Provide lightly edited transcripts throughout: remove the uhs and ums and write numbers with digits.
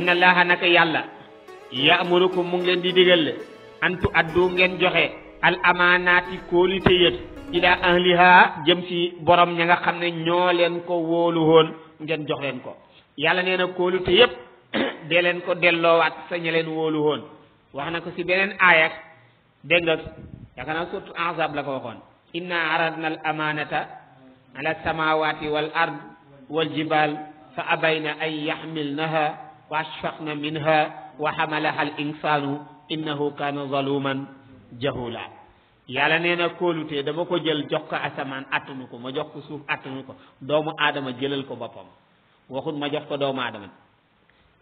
inna allaha naka yàlla ya'murukum mu ngi leen di digal antu addu ngeen joxe al amaanaati kóolite yët ila ahliha jëm ci borom ña nga xam ne ñoo leen ko wóolu woon ngeen jox leen ko yàlla nee na kóolute yëpp dee leen ko delloowaat sa ña leen wóolu woon wax na ko ci beneen aaya dégg nga yaakaar naa surtout Ahzab la ko waxoon inna aradna al amanata ala samawati wal ard wal jibal fa abayna an yaxmilnaha wa ashfaqna minha wa xamalaha al insanu innahu kana zaluman jahula yàlla nee na kóolute dama ko jël jox ko asamaan attanu ko ma jox ko suuf attanu ko doomu aadama jëlal ko boppam waxut ma jox ko doomu aadama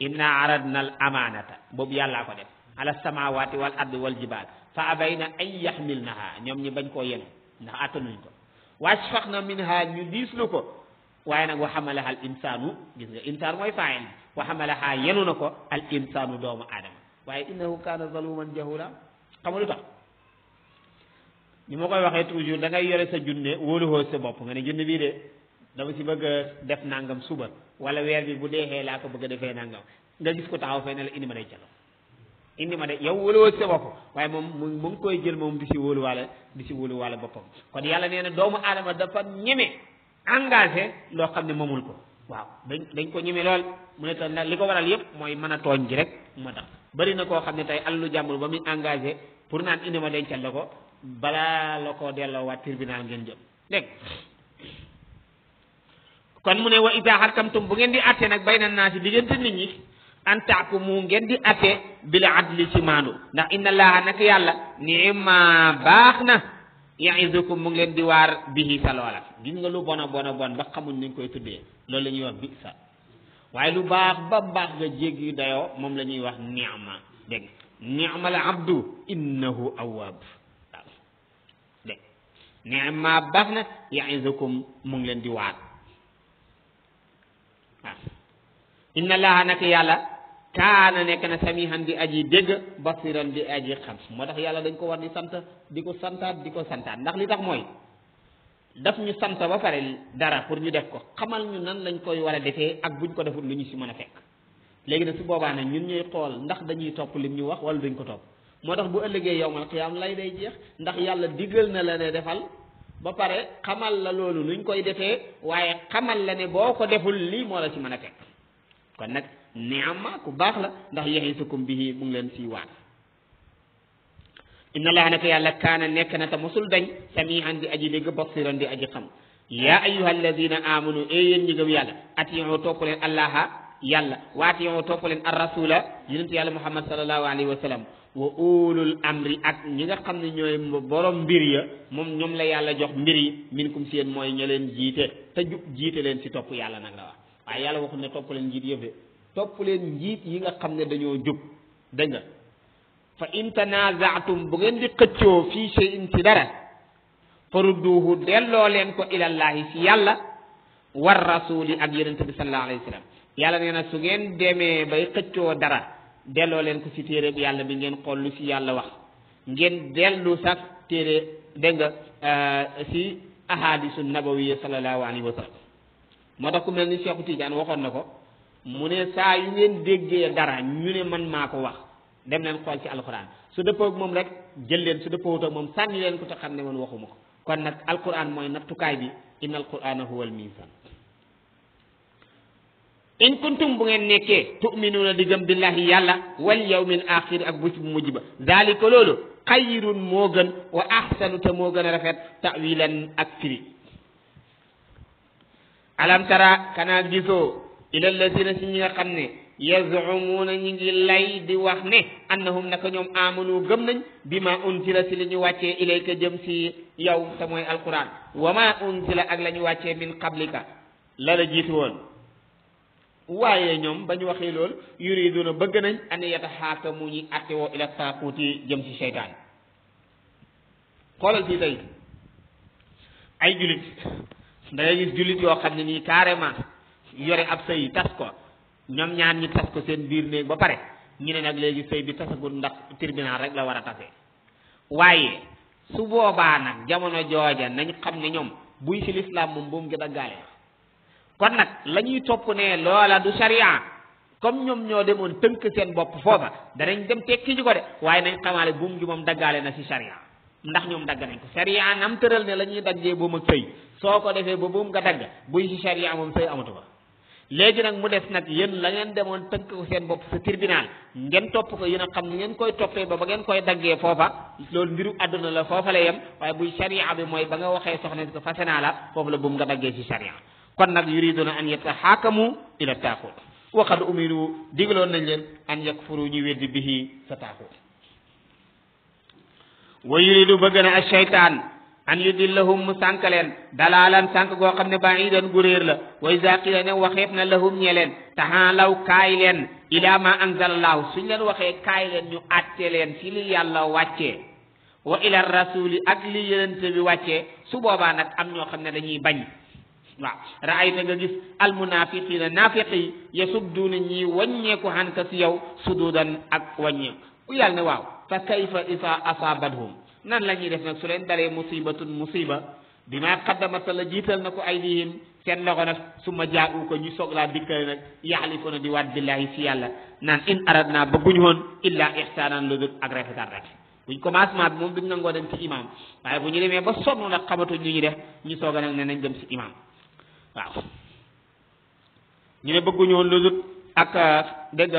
inna aradna al amanata boobu yàllaa ko def ala samawati wal ardi wal jibal fa abayna an yaxmilnaha ñoom ñi bañ koo yenu ndax attanuñ ko wa ashfaqna minha ñu diislu ko waaye nag wa xamalaha al insanu gis nga insaan mooy faayil wa xamalaha yenu na ko al insanu doomu aadama waaye innahu kana zaluman jahula xamul lu tax ni ma koy waxee toujours da ngay yore sa junne wóoluwoo sa bopp nga ne junne bii de dama si bëgg a def nangam suba wala weer bi bu deexee laa ko bëgg a defee nangam nga gis ko taxaw fee ne la indi ma day calo indi ma de yow wóoluwoo sa bopp waaye moom mu ngi koy jël moom di si wóoluwaale boppam kon yàlla nee na doomu aadama dafa ñeme engagé loo xam ne moomul ko waaw dañ ko ñeme lool mu ne tax nag li ko waral yëpp mooy mën a tooñ gi rek moo tax bari na koo xam ne tey alalu jàmbur ba muy engagé pour naan indi ma dencal la ko balaa la ko delloo waat tribunal ngeen jëm dégg kon mu ne wa iza hakamtum bu ngeen di atte nag bayna naasi diggante nit ñi an tahkumu ngeen di atte bil adli ci maandu ndax inna allaha nag yàlla ni'ma baax na ya'izukum mu ngi leen di waar bihi sa loola gis nga lu bon ba xamuñ nañ koy tuddee loolu la ñuy wax bi sa waaye lu baax ba baax nga jéggi dayoo moom la ñuy wax ni'ma dégg ni'mal abdu innahu awwab waaw dégg ni'ma baax na ya'izukum mu ngi leen di waar waaw inna allaha nag yàlla kaana nekk na samihan di aji dégg basiran di aji xam moo tax yàlla dañ ko war di sant di ko santaat ndax li tax mooy daf ñu sant ba pare dara pour ñu def ko xamal ñu nan lañ koy war a defee ak buñ ko defut lu ñu si mën a fekk léegi nag su boobaa nag ñun ñuy xool ndax dañuy topp lim ñu wax wala duñ ko topp moo tax bu ëllëgee yawmal qiyaam lay day jeex ndax yàlla diggal na la ne defal ba pare xamal la loolu nuñ koy defee waaye xamal la ne boo ko deful lii moo la ci mën a fekk kon nag ni'ma ku baax la ndax ya'izukum bihi mu ngi leen siy waat inna allaha naka yàlla kaana nekk na te mosul dañ samihan di aji dégg basiran di aji xam yaa ayyuha alladina amanu yéen ñi gëm yàlla atiyu topp leen allaha yàlla wa atiyu topp leen ar rasula yonent yàlla muhammad sallallahu alayhi wa sallam wa ulul amri ak ñi nga xam ne ñooy borom mbir ya moom ñoom la yàlla jox mbir yi minkum seen mooy ña leen jiite te jub jiite leen si topp yàlla nag la wax waaye yàlla waxul ne topp leen njiit yëf de topp leen njiit yi nga xam ne dañoo jub dégg nga fa in tanaza'tum bu ngeen di xëccoo fii shay'in ci dara farudduhu delloo leen ko ilallahi si yàlla war rasuli ak yonent bi sallallahu alayhi wa sallam yàlla nee na su ngeen demee bay xëccoo dara delloo leen ko si téere bi yàlla bi ngeen xool lu si yàlla wax ngeen dellu sax téere dégg nga si ahadisu nabawiyya sallallahu alayhi wa sallam moo tax ku mel ni Cheikh Tidiane waxoon na ko mu ne saa yu ngeen déggee dara ñu ne man maa ko wax dem leen xool ci alquran su dëppoo ak moom rek jël leen su dëppoowut ak moom sànni leen ko te xam ne man waxuma ko kon nag alquran mooy nattukaay bi inna alqurana huwa almizan in kuntum bu ngeen nekkee tu'minuuna di gëm billahi yàlla wal yawmil axir ak bés bu mujj ba zalika loolu xayrun moo gën wa ahsanu te moo gën a rafet tawilan ak firi alam tara kana gisoo ila alladina si ñi nga xam ne yazumuuna ñi ngi lay di wax ne annahum naka ñoom amanu gëm nañ bi ma unsila si li ñu wàccee ilayka jëm si yow te mooy alquran wa ma unsila ak la ñu wàccee min qablika la la jiitu woon waaye ñoom ba ñu waxee lool yuriduna bëgg nañ an yataxaakamu ñi atte woo ila taaquuti jëm si seytaan xoolal fii tey ay julit da ngay gis julit yoo xam ne nii carrément yore ab sëy tas ko ñoom ñaan ñi tas ko seen biir néeg ba pare ñu ne nag léegi sëy bi tasagul ndax tribunal rek la war a tase waaye su boobaa nag jamono jooja nañ xam ne ñoom buy si lislaam moom bu mu gën a gaale kon nag la ñuy topp ne loola du sharia comme ñoom ñoo demoon tënk seen bopp foofa danañ dem tekki ji ko de waaye nañ xamaale buum gi moom daggaale na ci sharia ndax ñoom dagg nañ ko sharia nam tëral ne la ñuy daggee buum ak sëy soo ko defee ba buum nga dagg buy ci sharia moom sëy amatu ko léegi nag mu des nag yéen la ngeen demoon tënk ko seen bopp sa tribunal ngeen topp ko yéen a xam ni ngeen koy toppee ba ngeen koy daggee foofa loolu mbiru àdduna la foofa la yem waaye buy sharia bi mooy ba nga waxee soxna si ko fase naa la foofu la buum nga daggee ci sharia kon nag yuriduna an yatahaakamu ila taaxut wa qad umiru digaloon nañ leen an yakfuru ñu weddi bihi sa taaxut wa yuridu bëgg na ashaytaan an yudillahum mu sànk leen dalaalan sànk goo xam ne baidan gu réer la wa iza qila ne waxeef na lahum ñe leen taxaalaw kaay leen ila ma anzalallahu suñ leen waxee kaay leen ñu àtte leen ci li yàlla wàccee wa ila rasuli ak li yonente bi wàccee su boobaa nag am ñoo xam ne dañuy bañ waaw raayta nga gis almunafiqina nafiqi yasudduuna ñi wàññeeku xanka si yow sududan ak wàññeeku yàlla ne waaw fa kayfa isa asabathum nan la ñuy def nag su leen dalee musibatun musiba bima qaddamat la jiital na ko aydihim seen loxo nag summa jaa'u ko ñu soog laa dikkale nag yaxlifuna di waat billahi si yàlla naan in aradna bëgguñu woon illa ihsanan lu dul ak rafetal rek buñ commencement bi moom duñ nangoo dem ci imam waaye bu ñu demee ba sonn nag xamatuñ ñu def ñu soog a nag ne nañ dem si imam waaw ñu ne bëgguñu woon lu dul ak dégg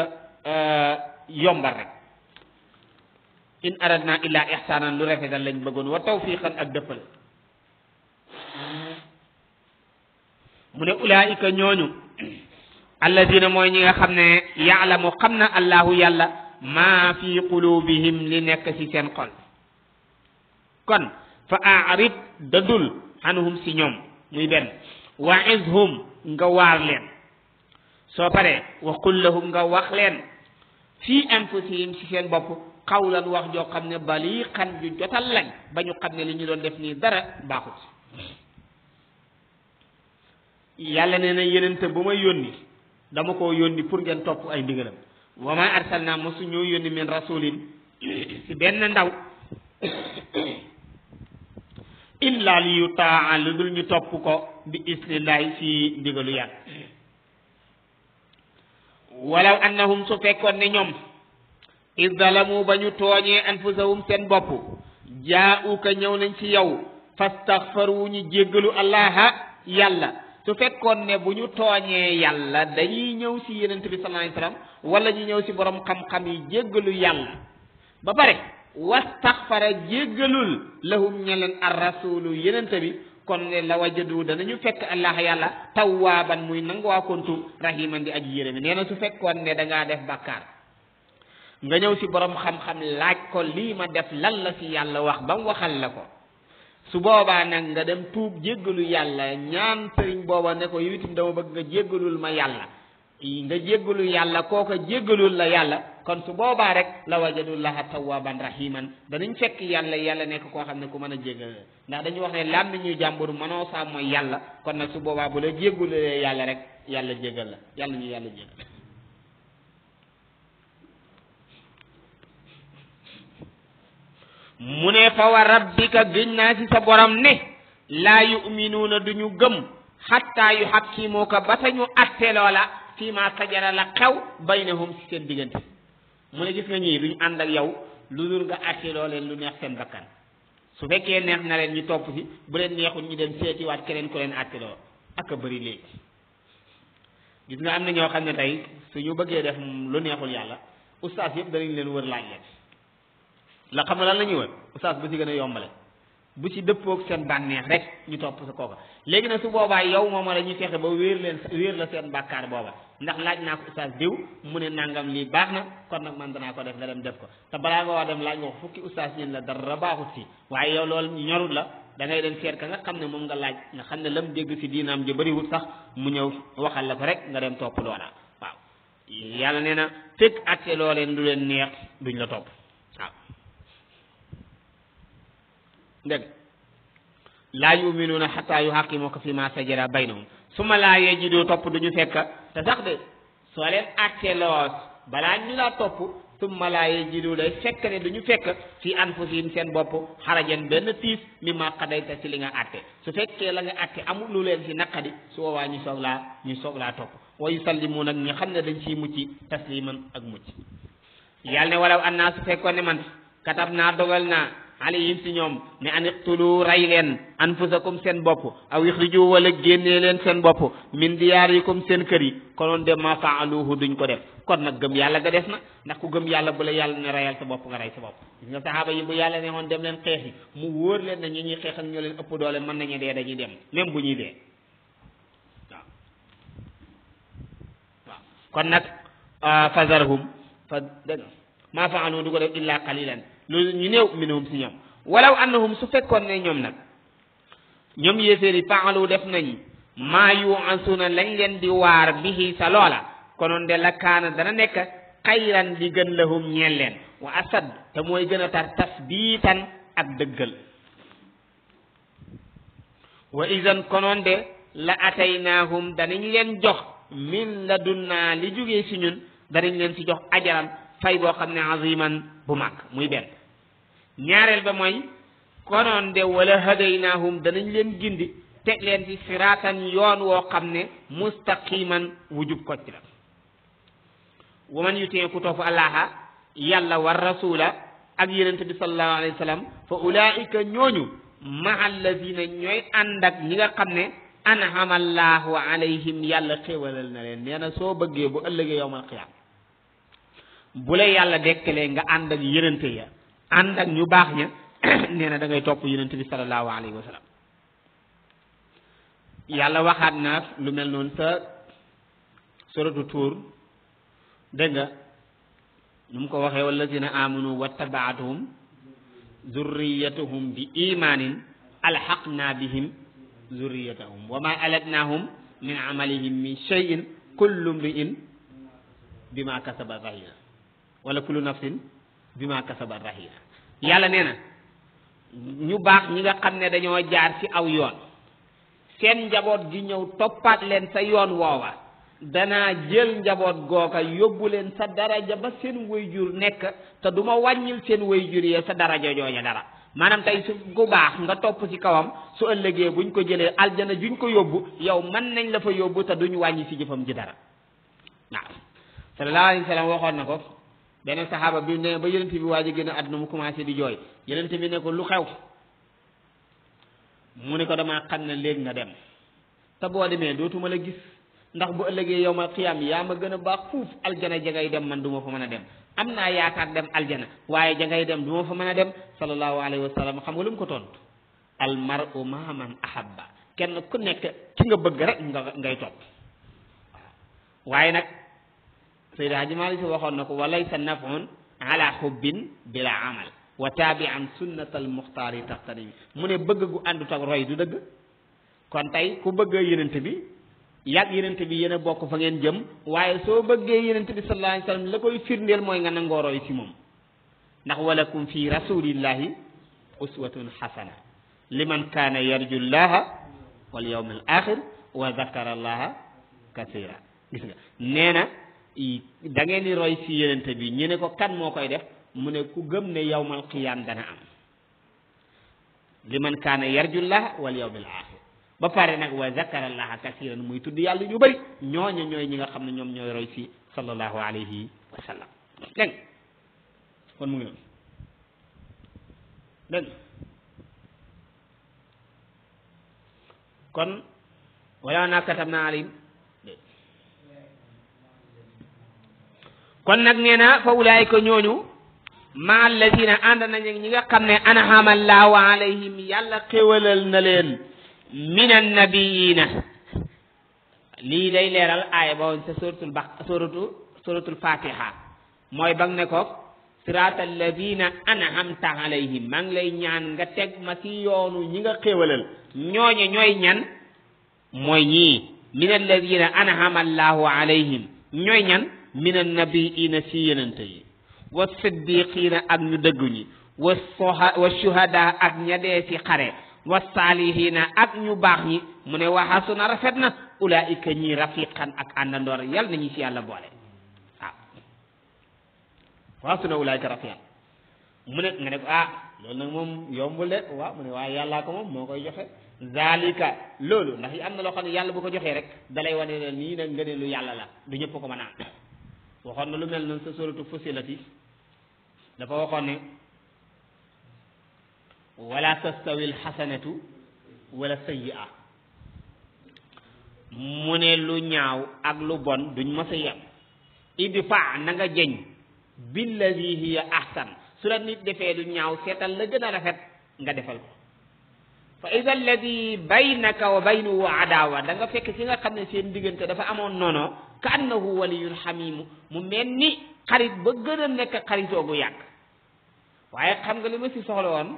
yombal rek in aradna illa ihsanan lu rafetal lañ bëggoon wa tawfiqan ak dëppal mu ne ulaika ñooñu alladina mooy ñi nga xam ne yaalamu xam na allahu yàlla maa fi qulubihim li nekk ci seen xol kon fa aarid dadul anhum si ñoom muy benn waizhum nga waar leen soo paree wa qul lahum nga wax leen fii anfusihim si seen bopp xawlan wax joo xam ne baliqan ju jotal lañ ba ñu xam ne li ñu doon def nii dara baaxut yàlla nee na yenente bu ma yónni dama koo yónni pour ngeen topp ay ndigalam wa ma arsalna mosu ñoo yónni min rasulin si benn ndaw illa li yutaa lu dul ñu topp ko bi isnillahi si ndigalu yàlla walaw annahum su fekkoon ne ñoom izdalamu ba ñu tooñee anfusahum seen bopp jaa'uka ñëw nañ ci yow fastaghfaru ñu jéggalu allaha yàlla su fekkoon ne bu ñu tooñee yàlla dañuy ñëw ci yonent bi sallallahu alayhi wasallam wala ñu ñëw ci borom xam-xam yi jéggalu yàlla ba pare wastaghfara jéggalul lahum ñeleen ar rasulu yonent bi kon ne la wajadu danañu fekk allah yàlla tawwaaban muy nanguwaa kontu rahiman di aji yërëmi nee na su fekkoon ne da ngaa def bàkkaar nga ñëw ci borom xam-xam laaj ko lii ma def lan la ci yàlla wax ba mu waxal la ko su boobaa nag nga dem tuub jéggalu yàlla ñaan sëriñ booba ne ko yow itam dama bëgg nga jéggalul ma yàlla nga jéggalu yàlla kooka jéggalul la yàlla kon su boobaa rek la wajadullaha tawwaban rahiman danañ fekk yàlla nekk koo xam ne ku mën a jéggal ndax dañu wax ne lam ni ñuy jàmbur mënoo saa mooy yàlla kon nag su boobaa bu la jéggalulee yàlla rek yàlla jéggal la yàlla ñu yàlla jéggal mu ne fa wa rabbika gëñ naa ci sa borom ne laa yuminuuna duñu gëm xatta yu xakkimuuka ba tañu atte loola fii ma sajara la xew baynahum ci seen diggante mu ne gis nga ñii duñu ànd ak yow lu dul nga atte loo leen lu neex seen bakkan su fekkee neex na leen ñu topp ci bu leen neexul ñu dem seetiwaat keneen ku leen atte loo ak a bëri léegi gis nga am na ñoo xam ne tey suñu bëggee def lu neexul yàlla ustaas yëpp danañ leen wër laaj leen la xam nga lan la ñuy wër ustaas bu ci gën a yombale bu ci dëppoog seen bànneex rek ñu topp sa kooka léegi nag su boobaa yow moom la ñuy fexe ba wéer la seen bàkkaar booba ndax laaj naa ko ustaas diw mu ne nangam lii baax na kon nag man danaa ko def nga dem def ko te balaa nga wax dem laaj nga ko fukki ustaas ñin la dara baaxut si waaye yow loolu ñorut la da ngay dem seet ka nga xam ne moom nga laaj nga xam ne lam dégg si diinaam ji bëriwut sax mu ñëw waxal la ko rek nga dem topp loola waaw yàlla nee na fekk atte loo leen lu leen neex duñ la topp waaw dégg laa yuminuuna xataa yuhakimuka fi ma sajara baynahum summa laa yajidu topp duñu fekk te sax de soo leen atte loos balaa ñu laa topp summa laa yajidu day fekk ne duñu fekk fi anfusihim seen bopp xarajan benn tiis mimma qadayta ci li nga àtte su fekkee la nga àtte amul lu leen ci naqadi su boobaa ñu soog laa topp wa yusallimu nag ñi xam ne dañ ciy mucc tasliman ak mucc yàlla ne walaw annaa su fekkoon ne man katab naa dogal naa alayhim si ñoom ne an iqtulu ray leen anfusakum seen bopp aw ixriju wala génnee leen seen bopp min diyaarikum seen kër yi konoon de ma faaluhu duñ ko def kon nag gëm yàlla ga des na ndax ku gëm yàlla bu la yàlla ne rayal sa bopp nga rey sa bopp gis nga saxaaba yi bu yàlla ne woon dem leen xeex yi mu wóor leen ne ñi ñuy xeex ak ñoo leen ëpp doole mën nañu dee dañuy dem même bu ñuy dee waaw kon nag fazarhum fa dégg ma faalu du ko def illa qalilan loolu ñu néew minhum si ñoom walaw annahum su fekkoon ne ñoom nag ñoom yéeféeri faalu def nañ maa yu'asuna lañ leen di waar bihi sa loola konoon de la kaana dana nekk xayran di gën lahum ñeel leen wa asad te mooy gën a tar tasbiitan ak dëggal wa idan konoon de la ataynaahum danañ leen jox min ladunnaa li jógee si ñun danañ leen si jox ajaran fay boo xam ne aziman bu mag muy benn ñaareel ba mooy konoon de wala hadaynaahum danañ leen gindi teg leen ci siraatan yoon woo xam ne mustaqiman wujub kocc la wa man yutii ku topp allaha yàlla war rasula ak yonent bi sallallahu alayhi wa sallam fa ulaika ñooñu maa allazina ñooy ànd ak ñi nga xam ne an'ama allahu alayhim yàlla xéewalal na leen nee na soo bëggee bu ëllëgee yawmal qiyaama bu la yàlla dekkalee nga ànd ak yonente ya ànd ak ñu baax ña nee na da ngay topp yonente bi sallallahu alayhi wa sallam yàlla waxaat na lu mel noonu sa suratu tuur dégg nga nu mu ko waxee wallazina amanu wattabaatuhum zurriyatuhum bi imanin alhaqna bihim zurriyatahum wa ma alatnahum min amalihim min shay'in kullu mri'in bima kasaba rahina wala kullu nafsin bima kasaba rahina yàlla nee na ñu baax ñi nga xam ne dañoo jaar ci aw yoon seen njaboot gi ñëw toppaat leen sa yoon woowa danaa jël njaboot googa yóbbu leen sa daraja ba seen wayjur nekk te du ma wàññil seen wayjur yee sa daraja jooja dara maanaam tey su ku baax nga topp ci kawam su ëllëgee buñ ko jëlee aljana juñ ko yóbbu yow mën nañ la fa yóbbu te duñ wàññi ci jëfam ji dara waaw sallallahu alayhi wa sallam waxoon na ko benn saxaaba bi ne ba yonent bi waaj a génn àdduna mu commencé di jooy yonent bi ne ko lu xew mu ne ko damaa xam ne léegi nga dem te boo demee dootuma la gis ndax bu ëllëgee yawmal qiyaam yaa ma gën a baax fuuf aljana ja ngay dem man du ma fa mën a dem am naa yaakaar dem aljana waaye ja ngay dem du ma fa mën a dem sallallahu alayhi wa sallam xam nga lu mu ko tontu al mar'u ma man ahabba kenn ku nekk ki nga bëgg rek ngay topp waaye nag Seydi Hadji Malick waxoon na ko wa laysa naf'un ala hubbin bila amal wa tabi'an sunnatal muxtaari taxtani mu ne bëgg gu àndut ak roy du dëgg kon tey ku bëgg yenente bi yàgg yenente bi yéen a bokk fa ngeen jëm waaye soo bëggee yenente bi sallallahu alayhi wa sallam la koy firndeel mooy nga nangoo roy ci moom ndax walakum fi rasulillahi uswatun xasana liman kaana yarju llaha wal yawmal axir wa zakara allaha kasira gis nga nee na da ngeen di roy ci yenente bi ñu ne ko kan moo koy def mu ne ku gëm ne yawmal qiyaam dana am liman kaana yarju llaha wal yawmal axir ba pare nag wa zakara allaha kasiran muy tudd yàlla ñu bëri ñooñu ñooy ñi nga xam ne ñoom ñooy roy ci sallallahu alayhi wa sallam dégg kon mu ngi noonu dégg kon wala naa katabna alayhim kon nag nee na fa ulaayika ñooñu ma alladina ànd nañ ñi nga xam ne an'ama allahu alayhim yàlla xéwalal na leen min annabiyina lii day leeral aaya ba woon sa suratul fatiha mooy bang ne ko sirata alladina an'amta alayhim maa ngi lay ñaan nga teg ma ci yoonu ñi nga xéwalal ñooñe ñooy ñan mooy ñii min alladina an'ama allahu alayhim ñooy ñan min annabiyina ci yenente yi wa siddiqina ak ñu dëggu ñi wa shuhada ak ña dee ci xare wa salihina ak ñu baax ñi mu ne wa hasuna rafet na ulaika ñi rafiqan ak àndandoor yal nañu ci yàlla boole waaw wasuna ulaika rafiqan mu ne nga ne ko ah loolu nag moom yombul de waaw mu ne waaye yàllaa ko moom moo koy joxe zalika loolu ndax yi am na loo xam ne yàlla bu ko joxee rek dalay wane ne nii nag ngëneelu yàlla la du ñëpp ko mën a am waxoon na lu mel noonu sa suratu Fusilati dafa waxoon ne wala tastawi alxasanatu wala sayyi'a mu ne lu ñaaw ak lu bon duñ mës a yem idfa na nga jeñ billadi hiya ahsan su la nit defee lu ñaaw seetal la gën a rafet nga defal ko fa ida alladi baynaka wa baynahu adawa da nga fekk ci nga xam ne seen diggante dafa amoon noono ka annahu waliyun xamimu mu mel ni xarit ba gën a nekk xaritoo gu yàgg waaye xam nga li ma si soxla woon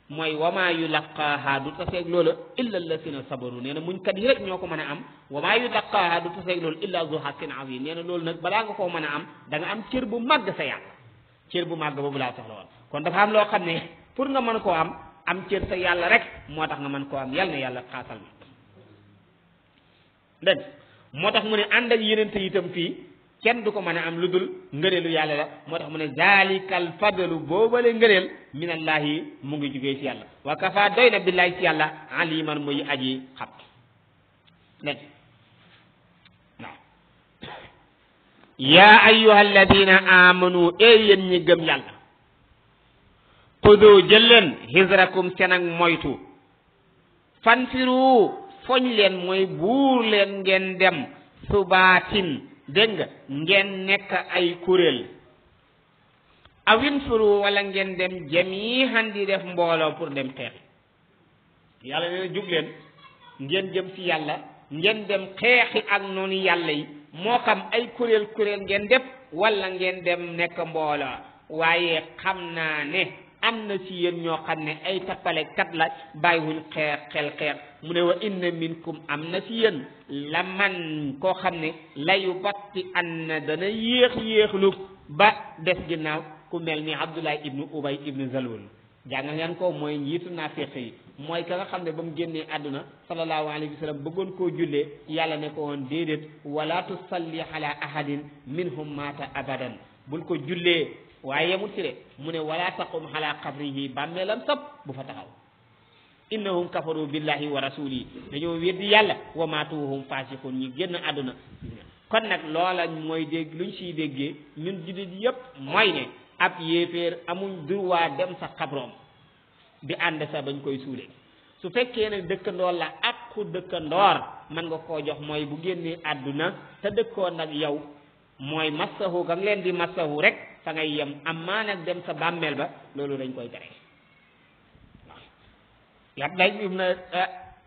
mooy wama yulaqaaha du taseeg loola illa alladina sabaru nee na muñkat yi rek ñoo ko mën a am wama yulaqaaha du taseeg loolu illa zu haqqin azim nee na loolu nag balaa nga koo mën a am da nga am cër bu màgg sa yàlla cër bu màgg boobu laa soxla woon kon dafa am loo xam ne pour nga mën koo am cër sa yàlla rek moo tax nga mën koo am yàlla na yàlla xaasal ma dégg moo tax mu ne ànd ak yenente itam fii kenn du ko mën a am lu dul ngëneelu yàlla la moo tax mu ne zalikal fadlu boobale ngëneel minallahi mu ngi jugee ci yàlla wa kafa doy na billahi ci yàlla aliman muy aji xam dégg waaw yaa ayyuha alladina amanu yéen ñi gëm yàlla xudu jël leen hizrakum seen ak moytu fanfiru foñ leen mooy buur leen ngeen dem subaatin dégg nga ngeen nekk ay kuréel awin furu wala ngeen dem jamihan di def mbooloo pour dem xeex yàlla nee na jug leen ngeen jëm ci yàlla ngeen dem xeexi ak noonu yàlla yi moo xam ay kuréel ngeen def wala ngeen dem nekk mbooloo waaye xam naa ne am na ci yéen ñoo xam ne ay tappalekat la bàyyiwuñ xeex mu ne wa inna minkum am na ci yéen la man koo xam ne layu batti an na dana yéexlu ba des ginnaaw ku mel ni Abdullah ibnu Ubay ibnu Zalul jàngal ngeen ko mooy njiitu naafiq yi mooy ka nga xam ne ba mu génnee àdduna sallallahu alayhi wa sallam bëggoon koo jullee yàlla ne ko woon déedéet wala tusalli ala ahadin minhum mata abadan bul ko jullee waaye yemul ci de mu ne wala taqum ala qabrihi bàmmeelam sab bu fa taxaw innahum kafaru billahi wa rasuli dañoo weddi yàlla wa maatuhum fasiqun ñi génn àdduna kon nag loola mooy dégg luñ siy déggee ñun jullit yépp mooy ne ab yéeféer amuñ droit dem sa xabroom di ànd sa bañ koy suulee su fekkee ne dëkkandoor la ak ku dëkkandoor mën nga koo jox mooy bu génnee àdduna te dëkkoon nag yow mooy massahu ga leen di massahu rek fa ngay yem amaa nag dem sa bàmmeel ba loolu dañ koy tere waaw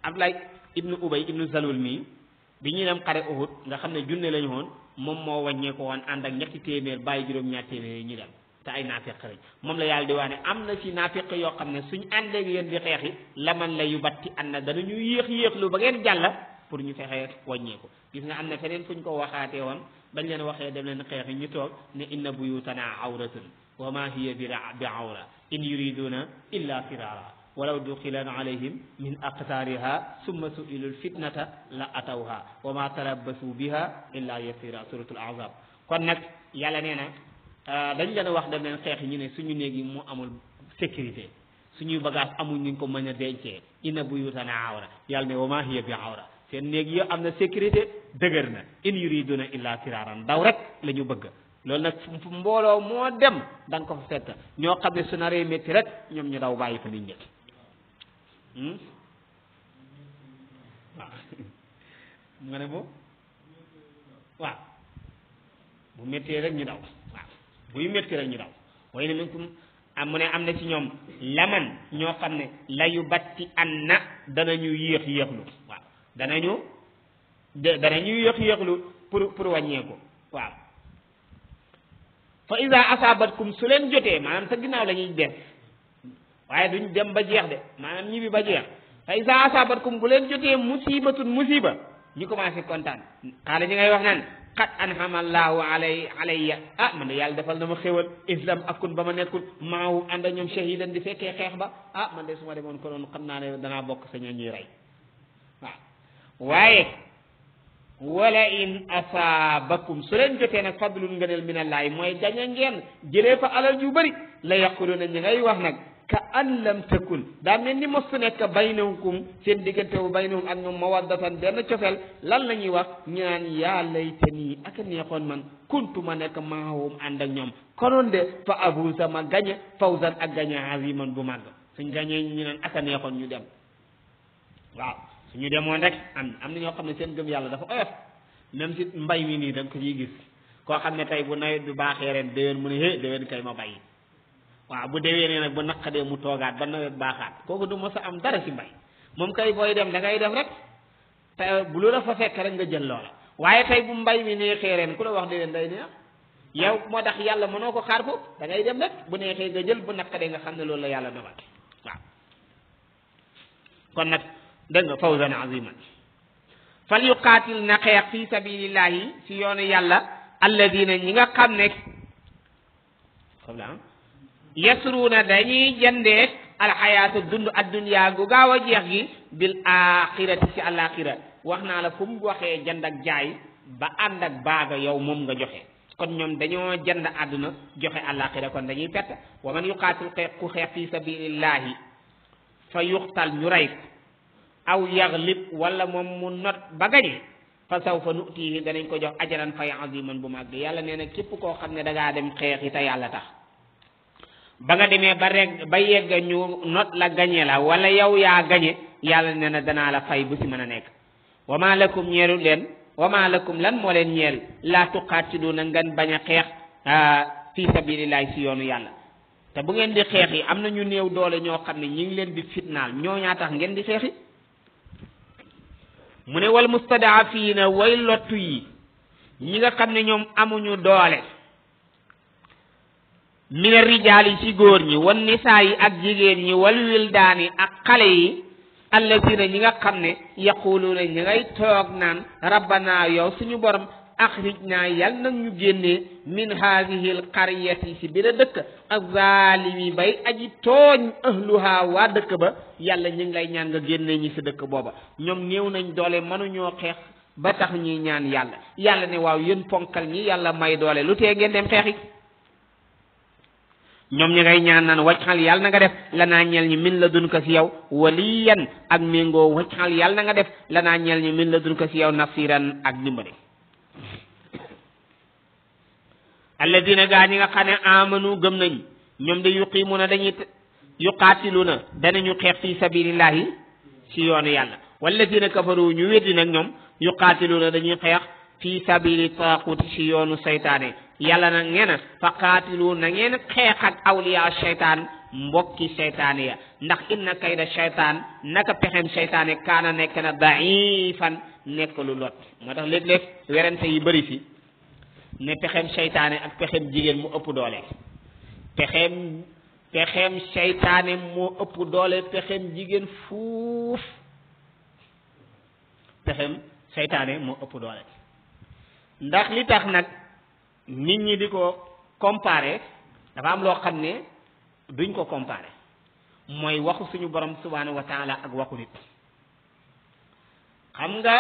Abdullah ibnu Ubay ibnu Zalul mii bi ñuy dem xare Uhud nga xam ne junne lañu woon moom moo wàññee ko woon ànd ak ñetti téeméer bàyyi juróom-ñaar téeméer yi ñu dem te ay naafiq lañ moom la yàlla di wax ne am na ci naafiq yoo xam ne suñ àndee ak yéen di xeexi laman la yu batti ànd na danañu yéexlu ba ngeen jàll pour ñu fexe wàññee ko gis nga am na feneen fu ñu ko waxaatee woon bañ leen waxee dem leen xeexi ñu toog ne inna buyutana awratun wa ma hiya bi awra in yuriduna illa firara walaw duxilan alayhim min aqtaariha summa su'ilu lfitnata la atawha wa ma tarabbasu biha illa yasira suratul ahzab kon nag yàlla nee na dañ leen wax dem leen xeex ñu ne suñu néeg yi mu amul sécurité suñuy bagage amuñ ñu ko mën a dencee inna buyutana awra yàlla ne wa ma hiya bi awra seen néeg yi am na sécurité dëgër na in yuriduna illa firaran daw rek la ñu bëgg loolu nag fu mbooloo moo dem da nga ko fa fekk ñoo xam ne su naree métti rek ñoom ñu daw bàyyi fa nit ñi waaw nga ne boobu waaw bu méttee rek ñu daw waaw buy métti rek ñu daw way ne minkum mu ne am na ci ñoom laman ñoo xam ne layu batti an na danañu yéexlu waaw danañu yéexlu pour wàññeeku waaw fa iza asabatkum su leen jotee maanaam sa ginnaaw la ñuy des waaye duñ dem ba jeex de maanaam ñibbi ba jeex fa iza asabatkum bu leen jotee musiba ñu commencé kontaan xaala ñi ngay wax naan qad an'ama allahu alayya man de yàlla defal na ma xéwal islam akun ba ma nekkul maawu ànd ak ñoom shahidan di fekkee xeex ba man de su ma demoon ko noonu xam naa ne danaa bokk sa ñoo ñuy rey waaw waaye wala in asaabakum su leen jotee nag fadlun ngëneel minallaahi mooy gañe ngeen jëlee fa alal yu bëri la yaquluna ñi ngay wax nag ka an lam takun daa mel ni mosu nekk baynahum seen diggante bu baynahum ak ñoom mawaddatan benn cofeel lan la ñuy wax ñu naan yaa laytanii ak a neexoon man kuntu ma nekk maahum ànd ak ñoom konoon de fa abusa ma gañe fawzan ak gañe aziman bu màgg suñ gañee ñu naan ak a neexoon ñu dem waaw suñu demoon rek am na ñoo xam ne seen gëm yàlla dafa oyof même si mbay mi nii da nga ko ciy gis koo xam ne tey bu nawet bi baaxee ren déwén mu ne hé déwén kay ma bàyyi waaw bu déwénee nag bu naqadee mu toogaat ba nawet baaxaat kooku du mos a am dara si mbay moom kay booy dem da ngay dem rek te bu lu la fa fekk rek nga jël loola waaye tey bu mbay mi neexee ren ku la wax déwén day neex yow moo tax yàlla mënoo ko xaar ko da ngay dem rek bu neexee nga jël bu naqadee nga xam ne loolu la yàlla dogal waaw kon nag dégg nga fawzan aziman fal yuqaatil na xeex fi sabilillahi si yoonu yàlla alladina ñi nga xam ne xam la yasruuna dañuy jëndee alxayaata dund adduniyaa gu gaaw a jeex gi bil axirati si alaxira wax naa la fu mu waxee jënd ak jaay ba ànd ak baaga yow moom nga joxe kon ñoom dañoo jënd àdduna joxe alaxira kon dañuy perte wa man yuqaatil ku xeex fi sabilillahi fa yuqtal ñu rey ko aw yaglib wala moom mu not ba gañe fa sawfa nutihi danañ ko jox ajaran fay aziman bu màgg yàlla nee na képp koo xam ne da ngaa dem xeex yi te yàlla tax ba nga demee ba yegg ñu not la gañe la wala yow yaa gañe yàlla nee na danaa la fay bu si mën a nekk wa ma lakum ñeelu leen wa ma lakum lan moo leen ñeel laa tuqaatiluuna ngeen bañ a xeex fi sabilillahi si yoonu yàlla te bu ngeen di xeex yi am na ñu néew doole ñoo xam ne ñi ngi leen di fitnaal ñoo ñaa tax ngeen di xeex yi mu ne wal mustadaafiina way lottu yi ñi nga xam ne ñoom amuñu doole mina rijaal yi ci góor ñi wan nisaa yi ak jigéen ñi wal wildaani ak xale yi allazina ñi nga xam ne yaquluuna ñi ngay toog naan rabbana yow suñu borom axrijna yal nag ñu génnee min haadihi l qaryati si bi la dëkk ak zaalimi bay aji tooñ ahluha waa dëkk ba yàlla ñu ngi lay ñaan nga génnee ñi si dëkk booba ñoom néew nañ doole mënuñoo xeex ba tax ñuy ñaan yàlla yàlla ne waaw yéen ponkal ñi yàlla may doole lu tee ngeen dem xeexi ñoom ñi ngay ñaan naan wajxal yàlla na nga def lanaa ñeel ñi min la dun ko si yow waliyan ak méngoo wajxal yàlla na nga def lanaa ñeel ñi min la dun ko si yow nasiran ak dimbali alladina gaa ñi nga xam ne amanu gëm nañ ñoom de yuqiimuna dañuy yuqaatiluna danañu xeex fi sabilillahi si yoonu yàlla walladina kafaru ñu weddi nag ñoom yuqaatiluna dañuy xeex fi sabili taaquti si yoonu seytaane yàlla nag nee na fa qaatilu na ngeen xeex ak awliya seytaan mbokki seytaane ya ndax inna kayda seytaan naka pexem seytaane kaana nekk na daifan nekk lu lot moo tax léeg-léeg werante yi bëri fi ne pexem seytaane ak pexem jigéen mu ëpp doole pexem seytaane moo ëpp doole pexem jigéen fuuf pexem seytaane moo ëpp doole ndax li tax nag nit ñi di ko comparer dafa am loo xam ne duñ ko comparer mooy waxu suñu borom subhanahu wa taala ak waxu nit xam nga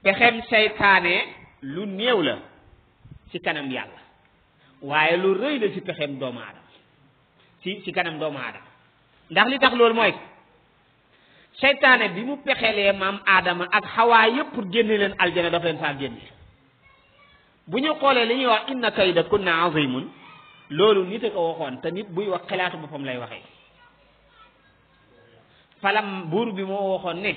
pexem seytaane lu néew la ci kanam yàlla waaye lu rëy la ci pexem doomu aadama ci kanam doomu aadama ndax li tax loolu mooy seytaane bi mu pexelee maam aadama ak xawaa yëpp pour génne leen aljana dafa leen faa génne bu ñu xoolee li ñuy wax inna kayda kunna azimun loolu nit a ko waxoon te nit buy wax xalaatu boppam lay waxee falam buur bi moo waxoon ne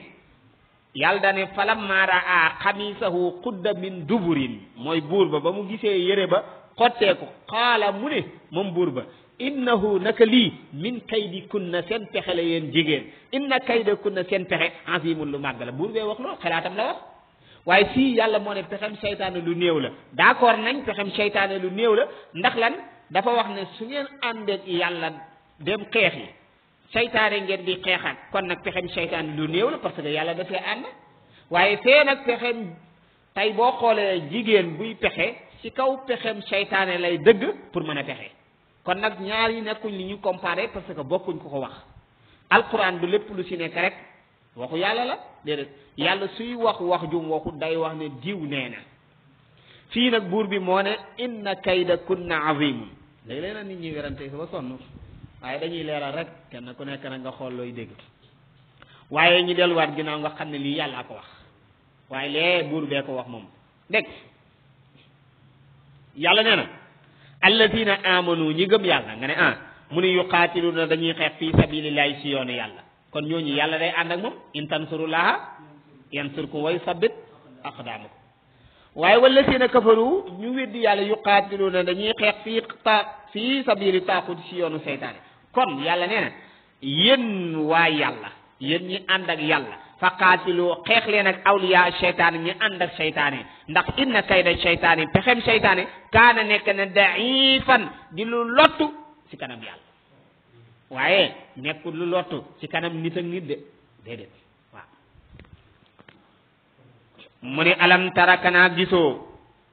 yàlla dane falamma raa xamisahu qudda min duburin mooy buur ba mu gisee yére ba xottee ko xaala mu ne moom buur ba innahu naka lii min kaydi kunna seen pexe la yéen jigéen inna kayda kunna seen pexe azimun lu màgg la buur bee wax loolu xalaatam la wax waaye fii yàlla moo ne pexem seytaane lu néew la d'accord nañ pexem seytaane lu néew la ndax lan dafa wax ne su ngeen àndeek yàlla dem xeex yi seytaane ngeen di xeexaat kon nag pexem seytaane lu néew la parce que yàlla dafee ànd waaye fee nag pexem tey boo xoolee jigéen buy pexe ci kaw pexem seytaane lay dëgg pour mën a pexe kon nag ñaar yi nekkuñ li ñu comparé parce que bokkuñ ko wax alquran du lépp lu ci nekk rek waxu yàlla la déedéet yàlla suy wax wax jum waxu day wax ne diw nee na fii nag buur bi moo ne inna kayda kunna azimun léeg-léeg nag nit ñi werante sa ba sonn waaye dañuy leeral rek kenn ku nekk nag nga xool looy dégg waaye ñu delluwaat ginnaaw nga xam ne lii yàllaa ko wax waaye lee buur bee ko wax moom dégg yàlla nee na alladina amanu ñi gëm yàlla nga ne mu ne yuqaatiluna dañuy xeex fii sabilillahi si yoonu yàlla kon ñooñu yàlla day ànd ak moom in tansurullaha yansurkum wa yusabbit aqdamakum waaye walladina kafaru ñu weddi yàlla yuqaatiluna dañuy xeex fii sabili taaxut si yoonu seytaane kon yàlla nee na yéen waa yàlla yéen ñi ànd ak yàlla fa qaatilu xeex leen ak awliya seytaane ñi ànd ak seytaane ndax inna kayda seytaane pexem seytaane kaana nekk na daifan di lu lottu ci kanam yàlla waaye nekkul lu lottu ci kanam nit ak nit de déedéet waaw mu ne alam tara kanaa gisoo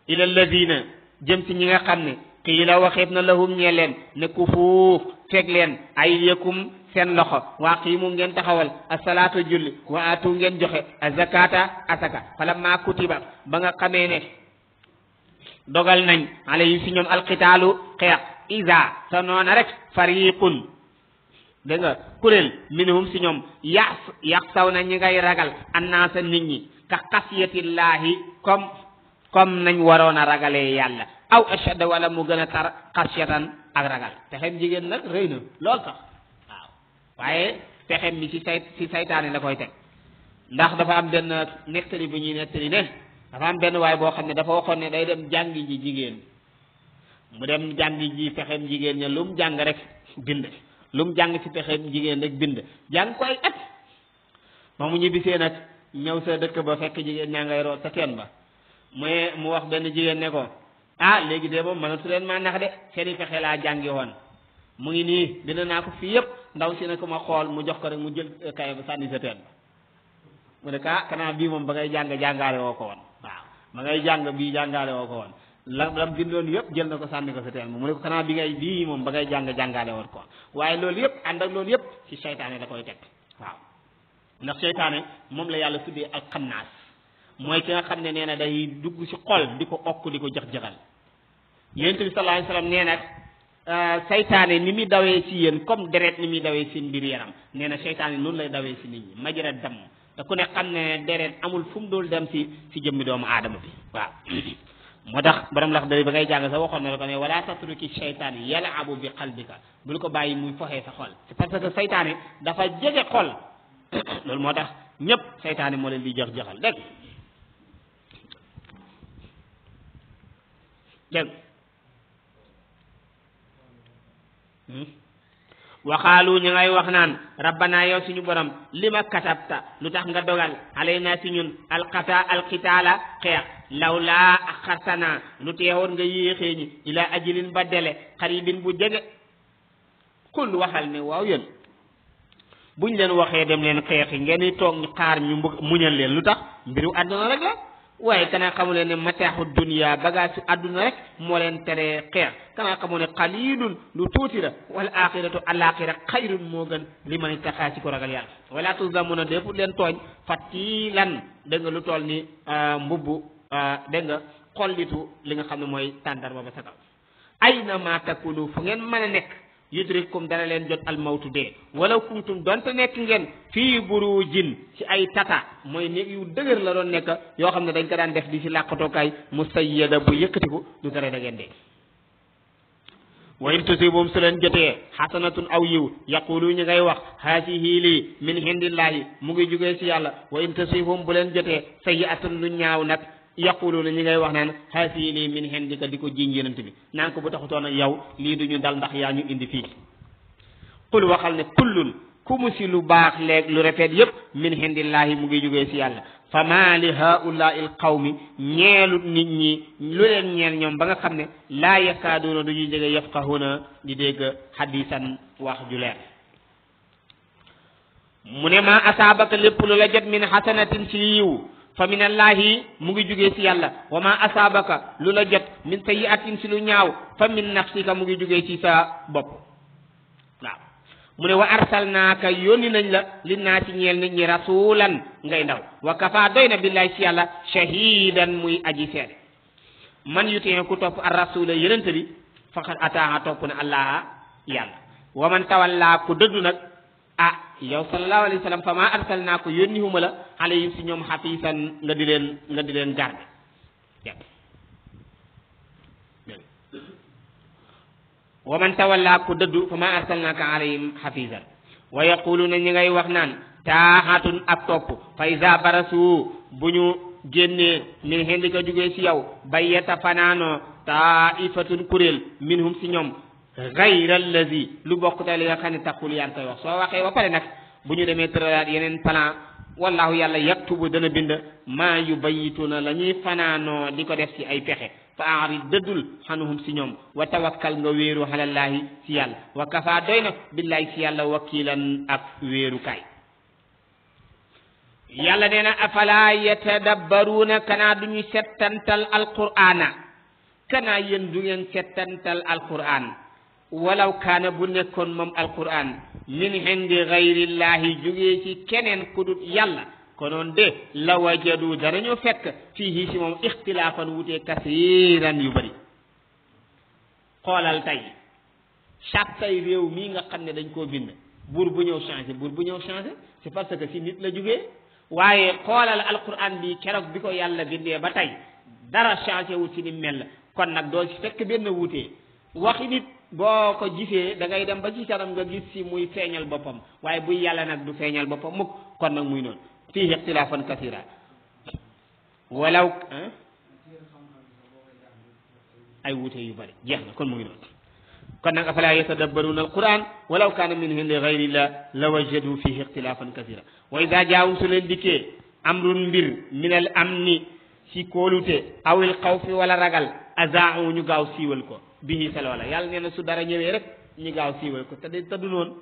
ila alladina jëm ci ñi nga xam ne qiila waxeet na lahum ñee leen ne ku fuuf fekk leen aydiyakum seen loxo waa qiimu ngeen taxawal asalaatu julli wa aatu ngeen joxe azakata asaka falamma kutiba ba nga xamee ne dogal nañ alayhi si ñoom alqitaalu xeex isa sa noona rek fariqun dégg nga kuréel minhum si ñoom yaxsaw na ñi ngay ragal annaasa nit ñi ka xasiyatillaahi comme nañ waroon a ragalee yàlla aw ashadda wala mu gën a tar xasiyatan ak ragal pexem jigéen nag rëy na lool sax waaw waaye pexem mi ci saytaane la koy teg ndax dafa am benn nettali bu ñuy nettali ne dafa am benn waay boo xam ne dafa waxoon ne day dem jàngi ji jigéen mu dem jàngi ji pexem jigéen ña lu mu jàng rek bind lu mu jàng ci pexem jigéen rek bind jàng ko ay at ba mu ñibbisee nag ñëw sa dëkk ba fekk jigéen ñaa ngay root sa teen ba mu wax benn jigéen ne ko léegi de moom mënatu leen maa nax de seeni fexe laa jàngi woon mu ngi nii bind naa ko fii yëpp ndaw si ne ko ma xool mu jox ko rek mu jël kay ba sànni sa teen ba mu ne kanaa bii moom ba ngay jàng jàngaale woo ko woon waaw ba ngay jàng bii jàngaale woo ko woon lam bindoon yëpp jël na ko sànni ko sa teen ba mu ne ko kanaa bii moom ba ngay jàng jàngaale woon ko waaye loolu yëpp ànd ak loolu yëpp ci seytaane da koy teg waaw ndax seytaane moom la yàlla tuddee al xannaas mooy ki nga xam ne nee na day dugg ci xol di ko okk di ko jax-jaxal yonent bi sallallahu alayhi wasallam nee na seytaane ni muy dawee ci yéen comme deret ni muy dawee ci mbir yaram nee na seytaane noonu lay dawee ci nit ñi majra dam te ku ne xam ne deret amul fu mu dul dem ci jëmmi doomu aadama bi waaw moo tax borom lax dari ba ngay jàng sa waxoon na la ko ne wala tatruki seytaan yal'abu bi qalbika bul ko bàyyi muy foxee sa xol c'est parce que seytaane dafa jege xol loolu moo tax ñëpp seytaane moo leen di jax-jaxal dégg waxaalu ñu ngay wax naan rabbana yow suñu borom lima katabta lu tax nga dogal alayna si ñun alqitaala xeex lawlaa axartana lu teewoon nga yéexee ñi ila ajilin ba dele xaribin bu jege kul waxal ne waaw yéen buñ leen waxee dem leen xeexi ngeen di toog ñu xaar ñu muñal leen lu tax mbiru àdduna rek la waaye kanaa xamu leen ne mataaxu dunya bagage àdduna rek moo leen teree xeex kanaa xamu ne qalilun lu tuuti la wal axiratu alaxira xayrun moo gën li man ittaqa ci ko ragal yàlla wala tuzlamuna dépp leen tooñ fatilan dégg nga lu toll ni mbubbu dégg nga xollitu li nga xam ne mooy tàndarma ba sa kaw ayna ma takunu fu ngeen mën a nekk yudrikum dana leen jot almawtu dee walaw kuntum donte nekk ngeen fii burujin ci ay tata mooy néeg yu dëgër la doon nekk yoo xam ne dañ ko daan def di ci làqatookaay musayyada bu yëkkatiku du tere da ngeen dee wa in tusibum su leen jotee xasanatun aw yiw yaqulu ñu ngay wax haasihi lii min hindillahi mu ngi jugee ci yàlla wa in tusibum bu leen jotee sayyi'atun lu ñaaw nag yaqulu ñi ngay wax naan haasihi lii min hindika di ko jiiñ yonent bi naan ko bu taxutoon ak yow lii duñu dal ndax yaa ñu indi fii qul waxal ne kullun ku mu si lu baax leeg lu rafet yépp min hindillahi mu ngi jógee si yàlla fa maa li haulaai l qawmi ñeelut nit ñi lu leen ñeel ñoom ba nga xam ne laa yakaaduuna du ñuy jege yafqahuna di dégg hadisan wax ju leer mu ne maa asaabaka lépp lu la jot min hasanatin si yiw fa min allahi mu ngi jugee ci yàlla wa ma asaabaka lu la jot min sayyi'atin si lu ñaaw fa min nafsika mu ngi jugee ci sa bopp waaw mu ne wa arsalnaaka yónni nañ la li naa ci ñeel nit ñi rasulan ngay ndaw wa kafa doy na billahi ci yàlla shahidan muy aji seede man yutin ku topp ar rasula yonent bi faqad ataa topp na allah yàlla wa man tawalla ku dëddu nag ah yow sallallahu alayhi wa sallam fa ma arsalnaaka yónni huma la alayhim si ñoom xafiisan nga di leen garde wa man tawalla ku dëddu fa ma arsalnaaka alayhim xafiisan wa yaquluna ñi ngay wax naan taaxatun ak topp fa iza barasu bu ñu génnee min xendika jógee si yow bayyata fanaanoo taifatun kuréel minhum si ñoom gayra allazi lu bokk te li nga xam ne taqul yaa ngi koy wax soo waxee ba pare nag bu ñu demee tëralaat yeneen plan wallahu yàlla yaktubu dana bind maa yubayituna la ñuy fanaanoo di ko def ci ay pexe fa aarid dëddul xanuhum si ñoom wa tawakkal nga wéeru xalallaahi si yàlla wa kafa doy na billahi si yàlla wakiilan ak wéerukaay yàlla nee na afala yatadabbaruuna kanaa du ñu settantal alqur'ana kanaa yéen du ngeen settantal alqur'an walaw kaana bu nekkoon moom alqur'an min indi gayrillahi jógee ci keneen ku dut yàlla konoon de la wajadu danañu fekk fiihi si moom ixtilaafan wutee kasiiran yu bëri xoolal tey charte réew mii nga xam ne dañ koo bind buur bu ñëw changé c'est parce que si nit la jógee waaye xoolal alquran bi keroog bi ko yàlla bindee ba tey dara changé wut ci ni mel kon nag doo ci fekk benn wutee waxi nit boo ko gisee da ngay dem ba ci kanam nga gis si muy feeñal boppam waaye buy yàlla nag du feeñal boppam mukk kon nag muy noonu fii ixtilaafan kasira walaw ay wute yu bari jeex na kon mu ngi noonu kon nag afala yatadabbaruna alquran walaw kaana min indi gayrillah la wajadu fihi ixtilaafan kasira wa ida jaawum su leen dikkee amrun mbir min al amni si kóolute awil xawfi wala ragal azaau ñu gaaw siiwal ko bihi sa loola yàlla nee na su dara ñëwee rek ñu gaaw siiwal ko te du noonu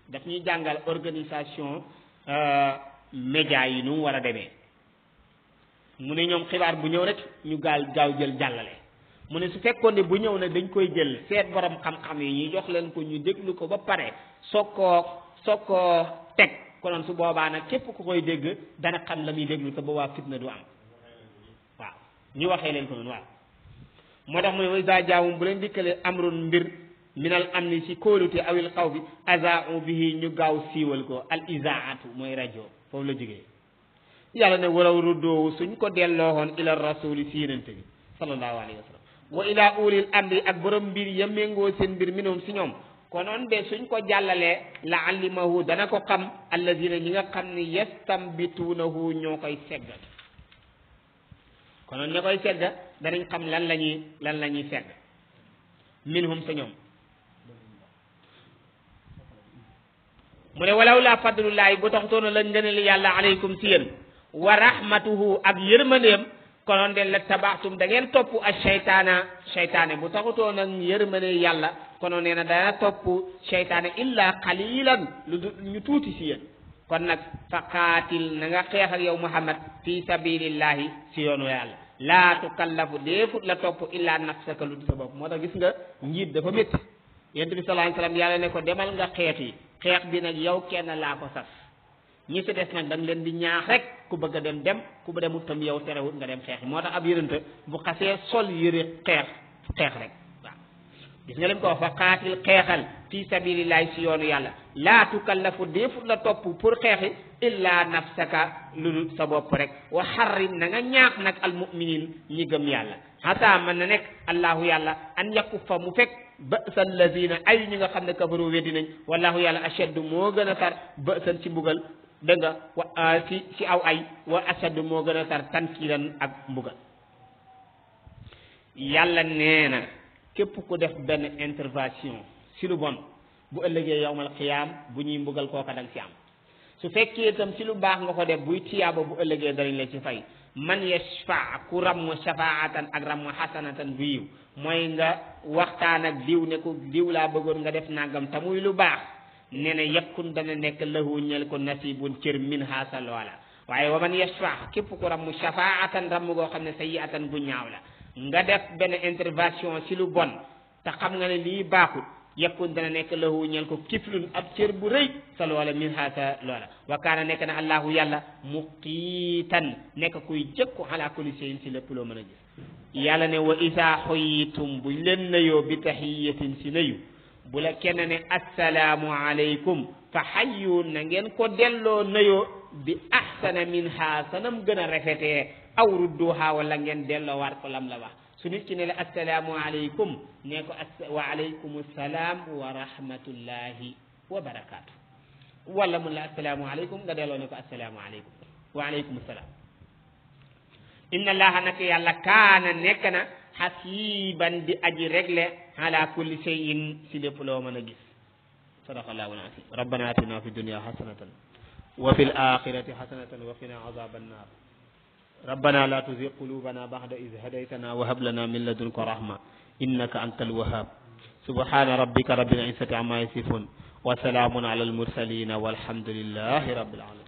daf ñuy jàngal organisation média yi nu mu war a demee mu ne ñoom xibaar bu ñëw rek ñu gaaw jël jàllale mu ne su fekkoon ne bu ñëw nag dañ koy jël seet borom xam-xam yi ñu jox leen ko ñu déglu ko ba pare soog koo teg konoon su boobaa nag képp ku koy dégg dana xam la muy déglu te boobaa fitna du am waaw ñu waxee leen ko noonu waaw moo tax mu ne wa jaawum bu leen dikkale amrun mbir minal amni ci kóolute awil xaw bi azaau bihi ñu gaaw siiwal ko al isaatu mooy rajo foofu la jógee yàlla ne waraw ruddoowu suñ ko dellooxoon ila rasuli si yonente bi sallallahu alayhi wa sallam wa ila ulil amri ak borom mbir ya méngoo seen mbir minhum si ñoom konoon de suñ ko jàllalee la alimahu dana ko xam allazina ñi nga xam ne yastambituunahu ñoo koy segg konoon ña koy segg danañ xam lan la ñuy segg minhum sa ñoom mu ne walaw la fadlullahi bu taxutoona la ngëneel yàlla alaykum si yéen wa rahmatuhu ak yërmandeem konoon de la tabaxtum da ngeen topp ak seytaane bu taxutoon ak yërmande yàlla konoon nee na dana topp seytaane illa qalilan lu ñu tuuti si yéen kon nag fa qaatil na nga xeex ak yow Muhammad fi sabilillahi si yoonu yàlla laa tukallafu déefut la topp illa nafsaka lu du sa bopp moo tax gis nga njiit dafa métti yonent bi sallallahu alayhi wasallam yàlla ne ko demal nga xeex yi xeex bi nag yow kenn laa ko sas ñi si des nag da nga leen di ñaax rek ku bëgg a dem ku ba demut tam yow terewut nga dem xeex yi moo tax ab yërënte bu xasee sol yëre xeex rek waaw gis nga leen ko wax fa qaatil xeexal fi sabilillahi si yoonu yàlla laa tukallafu déefut la topp pour xeexi illa nafsaka lu dul sa bopp rek wa xarrim na nga ñaax nag almuminin ñi gëm yàlla xataa mën na nekk allahu yàlla an yakuffa mu fekk ba'sa allazina ay ñi nga xam ne kafaru weddi nañ wallahu yàlla ashaddu moo gën a tar ba'san ci mbugal dégg nga wa ci aw ay wa ashaddu moo gën a tar tankiran ak mbugal yàlla nee na képp ku def benn intervention si lu bon bu ëllëgee yawmal xiyaam bu ñuy mbugal kooka dang si am su fekkee itam si lu baax nga ko def buy tiyaaba bu ëllëgee danañ la ci fay man yashfa ku ramm shafaatan ak ramm xasanatan bu yiw mooy nga waxtaan ak diw ne ko diw laa bëggoon nga def nangam te muy lu baax nee na yekkun dana nekk lahu ñel ko nasibun cër min haasa loola waaye wa man yashfa képp ku ramm shafaatan ramm goo xam ne sayyi'atan bu ñaaw la nga def benn intervention si lu bon te xam nga ne lii baaxut yakun dana nekk lahu ñel ko kiflun ab cër bu rëy sa loola min ha sa loola wa kaana nekk na allahu yàlla muqiitan nekk kuy jëkku ala kulli shay'in si lépp loo mën a gis yàlla ne wa isa xuyitum buñ leen nayoo bi tahiyatin si nayu bu la kenn ne assalaamu aleykum fa xayyu na ngeen ko delloo nayoo bi ahsana minha sanam gën a rafetee aw rudduha wala ngeen delloo waat ko lam la wax su nit ki ne la assalaamu aleykum ne ko wa aleykum assalaam wa rahmatullahi wa barakaatu wala mun la assalaamu aleykum nga delloo ne ko assalaamu aleykum wa aleykum assalaam inna allaha nak yàlla kaana nekk na hasiban di aji regle ala kulli shay'in si lépp loo mën a gis sadaqallahu al-azim rabbana atina fi dunya hasanatan wa fil akhirati hasanatan wa qina azaban nar rabbana la tuzigh qulubana ba'da idh hadaytana wa hab lana min ladunka rahma innaka antal wahhab subhana rabbika rabbil izzati amma yasifun wa salamun ala al mursalin walhamdulillahi rabbil alamin